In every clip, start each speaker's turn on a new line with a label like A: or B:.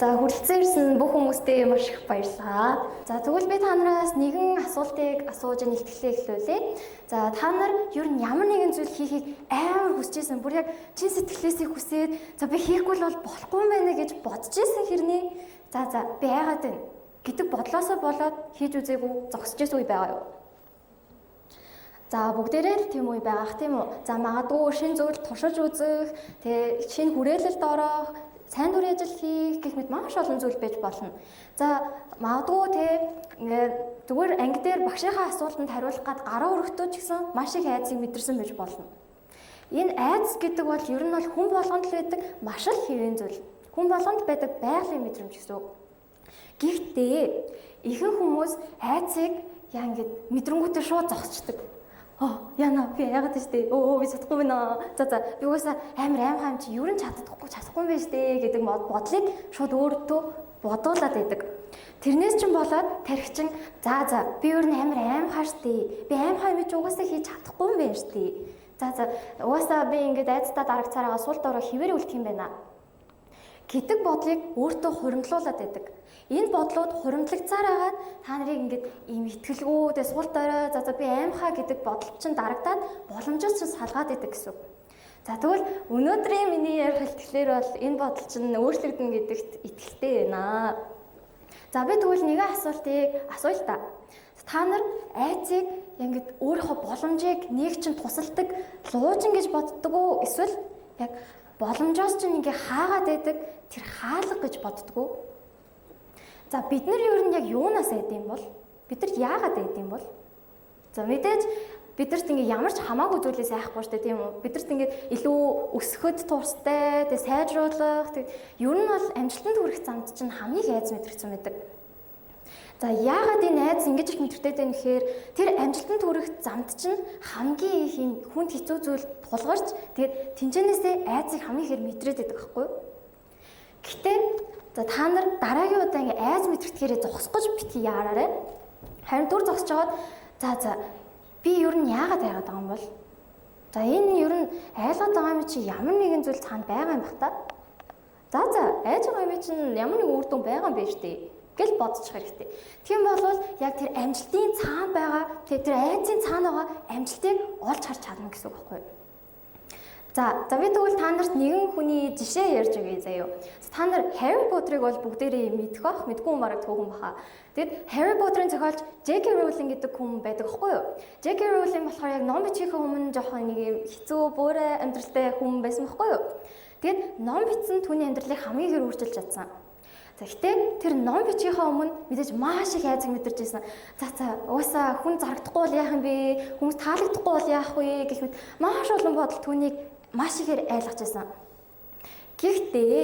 A: За, хүрэлцэн ирсэн бүх хүмүүстээ маш их баярлалаа. За, тэгвэл би та нараас нэгэн асуултыг асууж илтгэлээ эхлүүлье. За, та нар ер нь ямар нэгэн зүйл хийхийг амар хүсэж байсан. Бүр яг чин сэтгэлээсээ хүсээд, за, би хийхгүй л бол болохгүй юм байна гэж бодож исэн хэрнээ. За, би айгаад байна гэдэг бодлоосоо болоод хийж үзээгүй зогсож исэн үе байгаа юу? За, бүгдээрээ л тийм үе байгаах, тийм үү? За, магадгүй шинэ зүйл туршиж үзэх, тэгээ шинэ хүрээлэлд орох, сайн дурын ажил хийх гэх мэт маш олон зүйл байж болно. За, магадгүй те ингээд зүгээр анги дээр багшийнхаа асуултанд хариулах гад гараа өргөтөө ч гэсэн маш их айдсыг мэдэрсэн байж болно. Энэ айдас гэдэг бол ер нь бол хүн болгонд л байдаг маш л хэвийн зүйл. Хүн болгонд байдаг байгалийн мэдрэмж гэсэн үг. Гэхдээ ихэнх хүмүүс айдсыг яа ингээд мэдрэнгүүтээ шууд зогсчдаг. Яна, би яагаад штэ. Өө, би чадахгүй байна. За, би угаасаа амар аимхаа юм чи ер нь чадахгүй юм байна штэ гэдэг бодлыг шууд өөртөө бодуулаад байдаг. Тэрнээс ч болоод тархичин за, би ер нь амар аимхаа штэ. Би аимхаа юм чи угаасаа хийж чадахгүй юм байна штэ. За, угаасаа би ингээд айцтай дарагцаараа сул дорой хിവэр үлдэх юм байна гэдэг бодлыг өөртөө хуримтлуулад байдаг. Энэ бодлууд хуримтлагцаар агаад та нарыг ингээд ийм итгэлгүй, тэгээ сул дорой, за, би аимхаа гэдэг бодол чинь дарагдаад боломжоос чинь салгаад байдаг гэсэн үг. За, тэгвэл өнөөдрийн миний ярих хэлтгэлээр бол энэ бодол чинь өөрчлөгдөнө гэдэгт итгэлтэй байна. За, би тэгвэл нэгэн асуултыг асууя л та. Та нар айцыг ингээд өөрийнхөө боломжийг нэг чинь тусалдаг луужин гэж боддог уу? Эсвэл яг боломжоос чинь ингээ хаагаад байдаг тэр хаалга гэж боддог уу? За, бид нар ер нь яг юунаас айд юм бол? Бид нар яагаад айд юм бол? За, мэдээж бидэрт ингээ ямар ч хамаагүй зүйлээс айхгүй шүү дээ, тийм үү? Бидэрт ингээ илүү өсөхөд туустай, тэгээ сайжруулах, тэг ер нь бол амжилтанд хүрэх замд чинь хамгийн их айдас мэдрэгдсэн байдаг. За, яагаад энэ айдас ингэж их мэдэртэй вэ гэхээр тэр амжилтанд хүрэх замд чинь хамгийн их юм хүнд хэцүү зүйл тулгарч, тэгээд тэнцэнээсээ айдсыг хамгийн ихээр мэдрээд байдаг байхгүй юу? Гэтэ за, та нар дараагийн удаа ингээ айдас мэдрэхээрээ зогсох гэж битгий яараарай. Харин түр зогсож байгаад за, би ер нь яагаад айгаад байгаа юм бол? За, энэ ер нь айлгаад байгаа юм чи ямар нэгэн зүйл цаана байгаа юм бах та. За, айж байгаа юм чинь ямар нэгэн үр дүн байгаа юм байна шүү дээ гэл бодчих хэрэгтэй. Тийм бол яг тэр амжилтын цаана байгаа, тэр айдсын цаана байгаа амжилтыг олж харж чадна гэсэн үг байхгүй юу? За, би тэгвэл та нарт нэгэн хүний жишээ ярьж өгье заяо. Та нар Harry Potter-ыг бол бүгдээрээ мэдэх бах, мэдгүй хүн бараг цөөхөн баха. Тэгэд Harry Potter-ын зохиолч J.K. Rowling гэдэг хүн байдаг байхгүй юу? J.K. Rowling болохоор яг ном бичгийн өмнө жоохон нэг юм хэцүү, буурай амьдралтай хүн байсан байхгүй юу? Тэгэд ном бичсэн түүний амьдралыг хамгийн ихээр өөрчилж чадсан. За, гэтээ тэр ном бичгийнхаа өмнө мэдээж маш их айцыг мэдэрч байсан. За, угаасаа хүн зарагдахгүй бол яах юм бэ? Хүмүүс таалагдахгүй бол яах вэ гэх мэт маш олон бодол түүнийг маш ихээр айлгаж байсан. Гэхдээ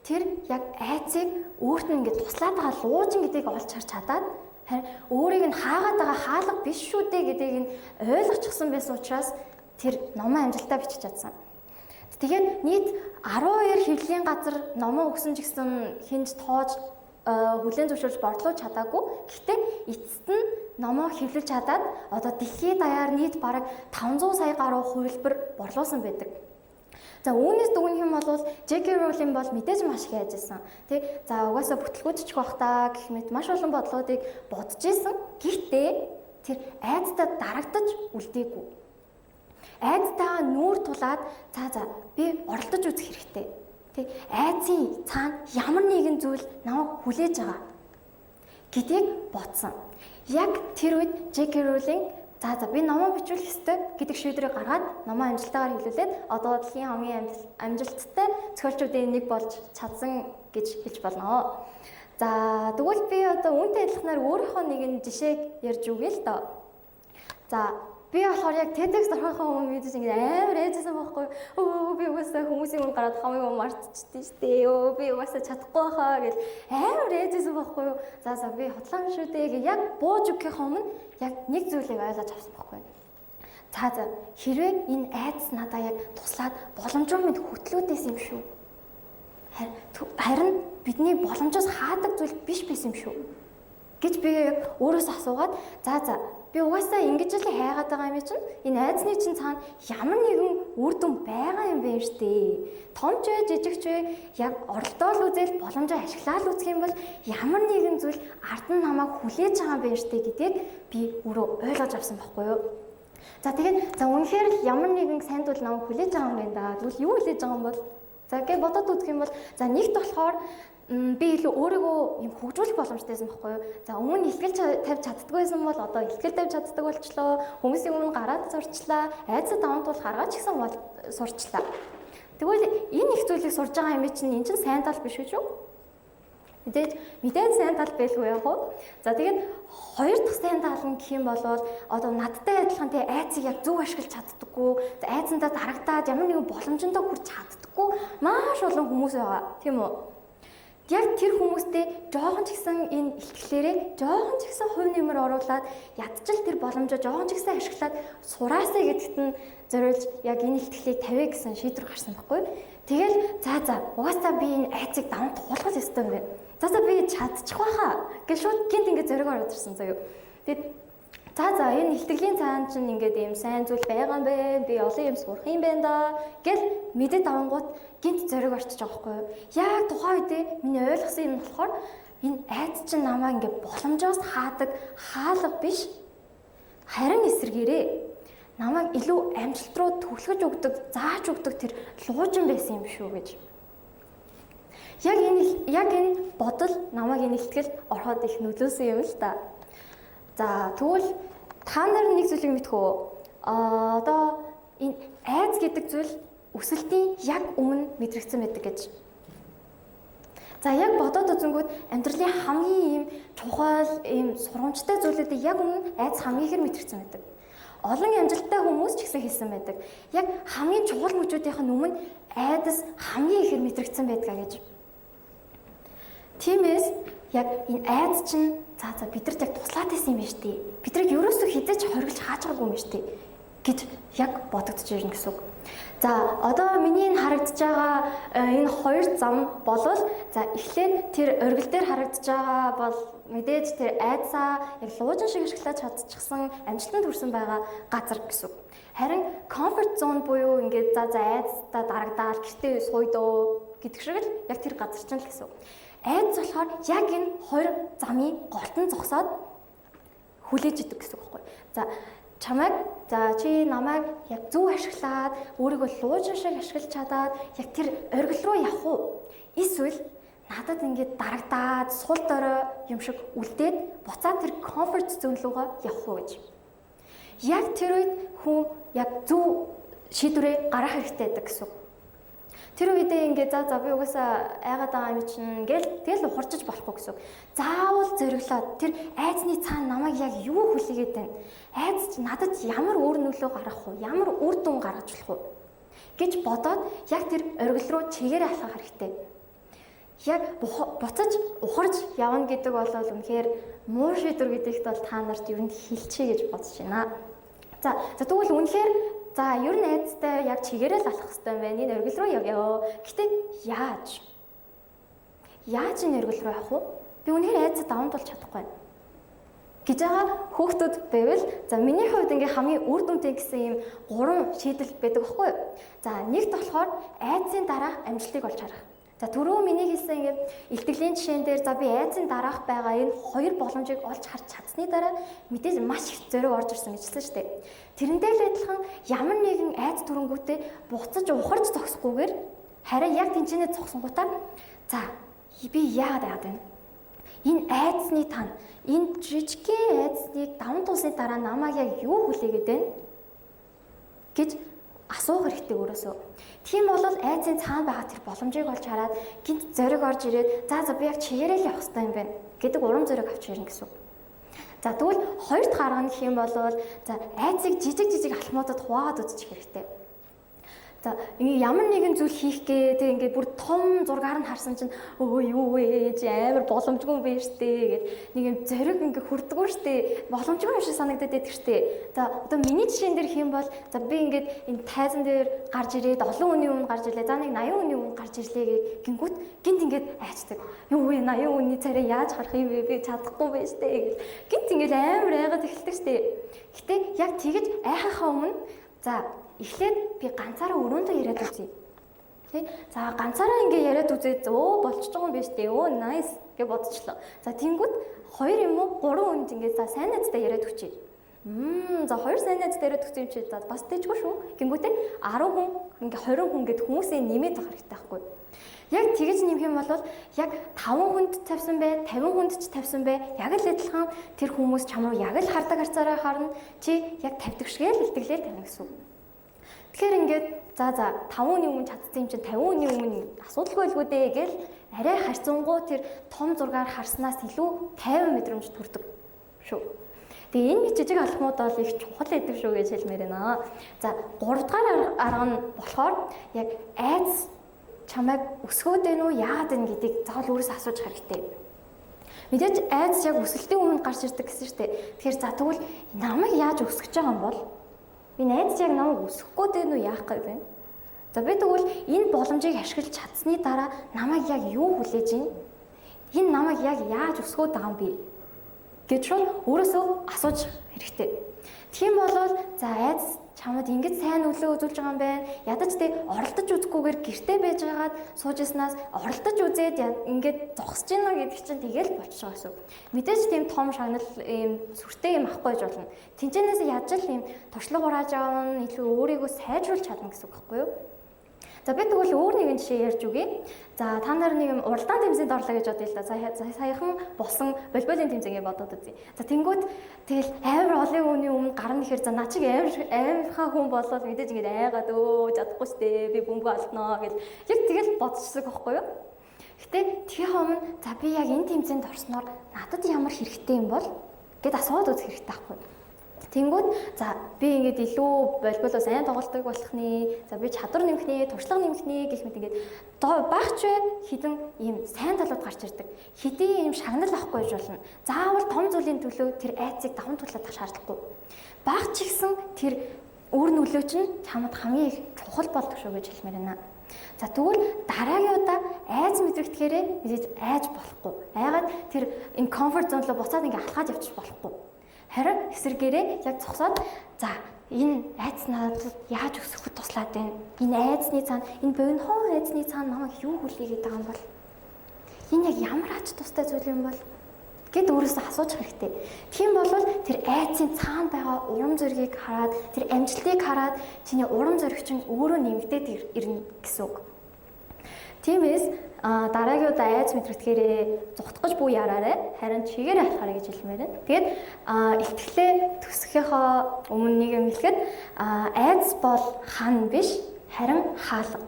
A: тэр яг айцыг өөрт нь ингээд туслаад байгаа луужин гэдгийг олж харж чадаад, харин өөрийг нь хаагаад байгаа хаалга биш шүү дээ гэдгийг нь ойлгочихсон байсан учраас тэр номоо амжилттай бичиж чадсан. Тэгээд нийт 12 хэвлэлийн газар номоо өгсөн ч гэсэн хинж тоож хүлээн зөвшөөрч борлуулж чадаагүй. Гэхдээ эцэст нь номоо хэвлүүлж чадаад одоо дэлхийд даяар нийт бараг 500 сая гаруй хувилбар борлуулсан байдаг. За, үүнээс дүгнэх юм бол J.K. Rowling бол мэдээж маш их айжсэн. Тэ, за, угаасаа бүтлгүүдчих бах та гэх мэт маш олон бодлоодыг бодож исэн. Гэхдээ тэр айцтай дарагдаж үлдээгүй. Айцтайгаа нүүр тулаад за, би оролдож үзэх хэрэгтэй. Тэ, айцын цаана ямар нэгэн зүйл намайг хүлээж байгаа гэдгийг бодсон. Яг тэр үед J.K. Rowling за, би номоо бичүүлэх ёстой гэдэг шийдвэрийг гаргаад номоо амжилттайгаар хэвлүүлээд одоо дэлхийн хамгийн амжилттай зохиолчдын нэг болж чадсан гэж хэлж болно. За, тэгвэл би одоо үүнтэй адилханаар өөрийнхөө нэгэн жишээг ярьж өгье л доо. За, би болохоор яг TEDx орохынхаа өмнө мэдээж ингээд амар ээжсэн байхгүй. Өө, би угаасаа хүмүүсийн өмнө гараад хамгийн өмнө мартчихдээ штэ. Өө, би угаасаа чадахгүй хаа гэл амар ээжсэн байхгүй юу. За, би хотлоо шүү дээ гэ яг бууж өгөхийнхээ өмнө яг нэг зүйлийг ойлгож авсан байхгүй. За, хэрвээ энэ айдас надаа яг туслаад боломжоор минь хөтлөөдөөс юм шүү. Харин бидний боломжоос хаадаг зүйл биш байсан юм шүү. Гэж би яг өөрөөсөө асуугаад, за би угаасаа ингэж л хайгаад байгаа юм чинь энэ айдсны чинь цаана ямар нэгэн үр дүн байгаа юм байна штэ. Том ч бай, жижиг ч бай, яг оролдоол үзэл боломжоо ашиглаад үзэх юм бол ямар нэгэн зүйл ард нь намайг хүлээж байгаа юм байна штэ гэдгийг би өөрөө ойлгож авсан байхгүй юу? За тэгээд за үнэхээр л ямар нэгэн сайн зүйл намайг хүлээж байгаа юм байна да. Тэгвэл юу хүлээж байгаа юм бол? За гэж бодоод үзэх юм бол за нэгт болохоор би илүү өөрийгөө юм хөгжүүлэх боломжтой байсан байхгүй юу? За өмнө ихтгэл тавьж чаддгүй байсан бол одоо ихтгэл тавьж чаддаг болчлоо. Хүмүүсийн өмнө гараад сурчлаа. Айдсад даван тул гаргаад ч гэсэн сурчлаа. Тэгвэл энэ их зүйлийг сурж байгаа юм чинь энэ чинь сайн тал биш үү? Мэдээж сайн тал байлгүй яг уу. За тэгээд хоёр дахь сайн тал нь гэх юм бол одоо надтай адилхан тий айцыг яг зөв ашиглаж чаддаггүй, айцандаа дарагдаад ямар нэгэн боломжиндоо хүрч чаддаггүй маш олон хүмүүс байгаа. Тийм үү? Яг тэр хүмүүстэй жоохон ч гэсэн энэ ихтгэлээрээ жоохон ч гэсэн хувь нэмэр оруулаад ядчил тэр боломжоо жоохон ч гэсэн ашиглаад сураасаа гэдэгт нь зориулж яг энэ ихтгэлийг тавья гэсэн шийдвэр гарсан байхгүй. Тэгэл за угаасаа би энэ айцыг даван туулах ёстой юм байна. За би чадчих байхаа гэж шууд гинт ингээд зориг ороод ирсэн заяа. Тэгээд за энэ ихтгэлийн цаана чинь ингээд ийм сайн зүйл байгаа юм байна. Би олон юм сурах юм байна да гэл мэдээ давангууд гинт зориг орчиж байгаа байхгүй юу? Яг тухайн үедээ миний ойлгосон юм болохоор энэ айц чинь намайг ингээд боломжоос хаадаг хаалга биш. Харин эсэргээрээ намайг илүү амжилт руу түлхэж өгдөг, зааж өгдөг тэр луужин байсан юм шүү гэж. Яг энэ бодол намайг энэ ихтгэлд ороход их нөлөөсөн юм л та. За тэгвэл та нар нэг зүйлийг мэдэх үү? Одоо энэ айц гэдэг зүйл өсөлтийн яг өмнө мэдрэгдсэн байдаг гэж. За яг бодоод үзэнгүүт амьдралын хамгийн ийм чухал, ийм сургамжтай зүйлүүдийг яг өмнө айц хамгийн ихээр мэдрэгдсэн байдаг. Олон амжилттай хүмүүс ч гэсэн хэлсэн байдаг. Яг хамгийн чухал мөчүүдийнх нь өмнө айдас хамгийн ихээр мэдрэгдсэн байдгаа гэж. Тиймээс яг энэ айц чинь за бидэрт яг туслаад байсан юм байна шүү дээ. Бидрийг ерөөсөө хизээч хориглож хааж байгаагүй юм шүү дээ гэж яг бодогдож ирнэ гэсэн үг. За одоо миний энэ харагдаж байгаа энэ хоёр зам болвол за эхлээд тэр оргил дээр харагдаж байгаа бол мэдээж тэр айцаа яг луужин шиг ашиглаж чадчихсан амжилтанд хүрсэн байгаа газар гэсэн үг. Харин comfort zone буюу ингээд за айцдаа дарагдаал гэртээ сууйдөө гэдэг шиг л яг тэр газар чинь л гэсэн үг. Айц болохоор яг энэ хоёр замын голтон зогсоод хүлээж идэг гэсэн үг байхгүй. За чамайг за чи намайг яг зөв ашиглаад өөрийгөө луужин шиг ашиглаж чадаад яг тэр оргил руу явах уу? Эсвэл надад ингээд дарагдаад сул дорой юм шиг үлдээд буцаад тэр comfort zone руугаа явах уу гэж. Яг тэр үед хүн яг зөв шийдвэрээ гаргах хэрэгтэй байдаг гэсэн үг. Тэр үедээ ингээд за би угаасаа айгаад байгаа юм чинь ингээл тэгэл ухарчиж болохгүй гэсэн үг. Заавал зориглоод тэр айцны цаана намайг яг юу хүлээгээд байна? Айц надад ямар үр нөлөө гаргах вэ? Ямар үр дүн гаргаж болох вэ? Гэж бодоод яг тэр оргил руу чигээр алхах хэрэгтэй. Яг буцаж ухарж явна гэдэг бол үнэхээр муу шийдвэр гэдэгт бол та нарт ер нь хэлчихье гэж бодож байна. За тэгвэл үнэхээр за ер нь айцтай яг чигээрээ л алхах хэрэгтэй юм байна. Энэ оргил руу явъя. Гэтэ яаж? Яаж энэ оргил руу явах вэ? Би үнэхээр айцаа даван туулж чадахгүй байна гэж байгаа хүүхдүүд байвал за миний хувьд ингээ хамгийн үр дүнтэй гэсэн ийм гурван шийдэл байдаг байхгүй юу? За нэгт болохоор айцын дараах амжилтыг олж харах. За түрүү миний хэлсэн ингээд илтгэлийн жишээн дээр за би айцын дараах байгаа энэ хоёр боломжийг олж харж чадсны дараа мэдээж маш их зориг орж ирсэн гэж хэлсэн шүү дээ. Тэрнтэй л адилхан ямар нэгэн айц түрэнгүүтээ буцаж ухарч зогсохгүйгээр харин яг тэнцэнэ зогсонгуудаа за би яагаад айгаад байна? Энэ айцны тань, энэ жижигхэн айцныг даван туулсны дараа намайг яг юу хүлээгээд байна гэж асуух хэрэгтэй өөрөөсөө. Тийм бол айцын цаана байгаа тэр боломжийг олж хараад гинт зориг орж ирээд за би яг чигээрээ л явах хэрэгтэй юм байна гэдэг урам зориг авч ирнэ гэсэн үг. За тэгвэл хоёр дахь арга нь гэх юм бол за айцыг жижиг жижиг алхмуудад хуваагаад үзчих хэрэгтэй. За ингээ ямар нэгэн зүйл хийх гээ тэг ингээ бүр том зургаар нь харсан чинь өө юу вэ чи амар боломжгүй юм байна штэ гэд нэг юм зориг ингээ хүрдгүү штэ, боломжгүй юм шиг санагдаад байдаг штэ. За одоо миний жишээн дээр хэм бол за би ингээд энэ тайзан дээр гарч ирээд олон хүний өмнө гарч ирлээ. За нэг 80 хүний өмнө гарч ирлээ гингүүт гинт ингээд айчдаг. Юу вэ, 80 хүний царай яаж харах юм бэ, би чадахгүй байна штэ гэл гинт ингээд амар айгаад эхэлдэг штэ. Гэтэ яг тэгэж айхахаа өмнө за эхлээд би ганцаараа өрөөндөө яриад үзье. Тэ? За ганцаараа ингээ яриад үзээд өө болчихж байгаа юм биш үү? Өө nice гэж бодчихлоо. За тэнгүүт 2 юм уу 3 хүнд ингээ за сайн найзтай яриад өгчээ. За 2 сайн найзтай яриад өгсөн юм чи за бас дэжгүй шүү. Гингүүтээ 10 хүн ингээ 20 хүн гэд хүмүүсээ нэмээд авах хэрэгтэй байхгүй. Яг тэгэж нэмэх юм бол яг 5 хүнд тавьсан бай, 50 хүнд ч тавьсан бай. Яг л адилхан тэр хүмүүс чам руу яг л хардаг харцаараа харна. Чи яг тавьдаг шигээ л илтгэлээр тавина гэсэн үг. Тэгэхээр ингээд за 5 хүний өмнө чадсан юм чинь 50 хүний өмнө асуудалгүй байлгүй дээ гэл арай харьцангуй тэр том зургаар харснаас илүү 50 мэдрэмж төрдөг шүү. Тэгээ энэ жижиг алхмууд бол их чухал байдаг шүү гэж хэлмээр байна. За 3 дугаар арга нь болохоор яг айдас чамайг өсгөөд байна уу яагаад байна гэдгийг заавал өөрөөсөө асууж хэрэгтэй. Мэдээж айдас яг өсөлтийн өмнө гарч ирдэг гэсэн шүү дээ. Тэгэхээр за тэгвэл намайг яаж өсгөж байгаа юм бол энэ айдас яг намайг өсөхгүй дээ нү яах гээд байна? За би тэгвэл энэ боломжийг ашиглаж чадсны дараа намайг яг юу хүлээж байна? Энэ намайг яг яаж өсгөөд байгаа юм бэ? Гэж шууд өөрөөсөө асууж хэрэгтэй. Тийм болвол за айдас чамд ингэж сайн нөлөө үзүүлж байгаа юм байна. Ядаж тэ оролдож үзэхгүйгээр гэрте байж байгаад сууж яснаас оролдож үзээд ингээд зогсож гинэ гэдэг чинь тэгэл болчих жоох гэсэн. Мэдээж тийм том шагнал ийм сүртэй юм авахгүй байж болно. Тинчэнээс яаж л ийм туршлага хурааж авна, илүү өөрийгөө сайжруулж чадна гэсэн үг байхгүй юу? За би тэгвэл өөр нэгэн жишээ ярьж өгье. За та нар нэг юм уралдаан тэмцээнд орлоо гэж бодъё л да. За саяхан болсон волейболын тэмцээнгээ бодоод үзье. За тэнгүүт тэгэл амар олон хүний өмнө гарна гэхээр за наа чиг амар амархан хүн болоод мэдээж ингэж айгаад өө чадахгүй штэ би бөмбөгөө алднаа гэл яг тэгэл бодчихсон байхгүй юу? Гэтэ тэгэхээр өмнө за би яг энэ тэмцээнд орсноор надад ямар хэрэгтэй юм бол гэд асууад үзэх хэрэгтэй байхгүй юу? Тэнгүүд за би ингээд илүү волейболоо сайн тоглолдог болох нэ. За би чадвар нэмэх нэ, туршлага нэмэх нэ гэх мэт ингээд багч бай хідэн ийм сайн талууд гарч ирдэг. Хэдийн ийм шагнал авахгүй байж болно. Заавал том зүйлийн төлөө тэр айцыг даван туулах шаардлагагүй. Багч ихсэн тэр үр нөлөө чинь чамд хамгийн их чухал болдог шүү гэж хэлмээр байна. За тэгвэл дараагийн удаа айц мэдрэгдэхээрээ мэдээж айж болохгүй. Айгаад тэр энэ comfort zone руу буцаад ингээд алхаад явчих болохгүй. Харин эсэргээрээ яг зогсоод за энэ айдас надад яаж өсөхөд туслаад байна? Энэ айдсны цаана, энэ богинохон айдсны цаана намайг юу хүлээгээд байгаа юм бол? Энэ яг ямар ач тустай зүйл юм бол? Гэд өөрөөсөө асууж хэрэгтэй. Тийм бол тэр айдсын цаана байгаа урам зоригийг хараад, тэр амжилтыг хараад чиний урам зориг чинь өөрөө нэмэгдээд ирнэ гэсэн үг. Тиймээс дараагийн удаа айц мэдрэгдэхээрээ зугтах гэж бүү яраарай. Харин чигээр алхаарай гэж хэлмээр байна. Тэгээд илтгэлээ төгсгөхийнхөө өмнө нэг юм хэлэхэд айц бол хан биш, харин хаалга.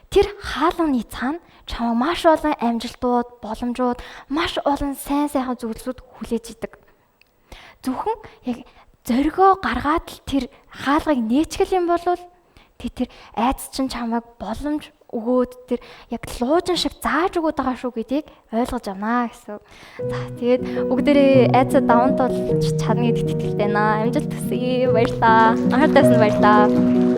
A: Тэр хаалганы цаана чамайг маш олон амжилтууд, боломжууд, маш олон сайн сайхан зүйлсүүд хүлээж идэг. Зөвхөн яг зоригоо гаргаад л тэр хаалгыг нээчихэл юм бол тэр айц чинь чамайг боломж өгөөд тэр яг луужин шиг зааж өгөөд байгаа шүү гэдгийг ойлгож авнаа гэсэн. За тэгээд бүгдээрээ айцаа даван туулж чадна гэдэгт итгэлтэй байна. Амжилт хүсье. Баярлалаа. Анхаарал тавьсанд баярлалаа.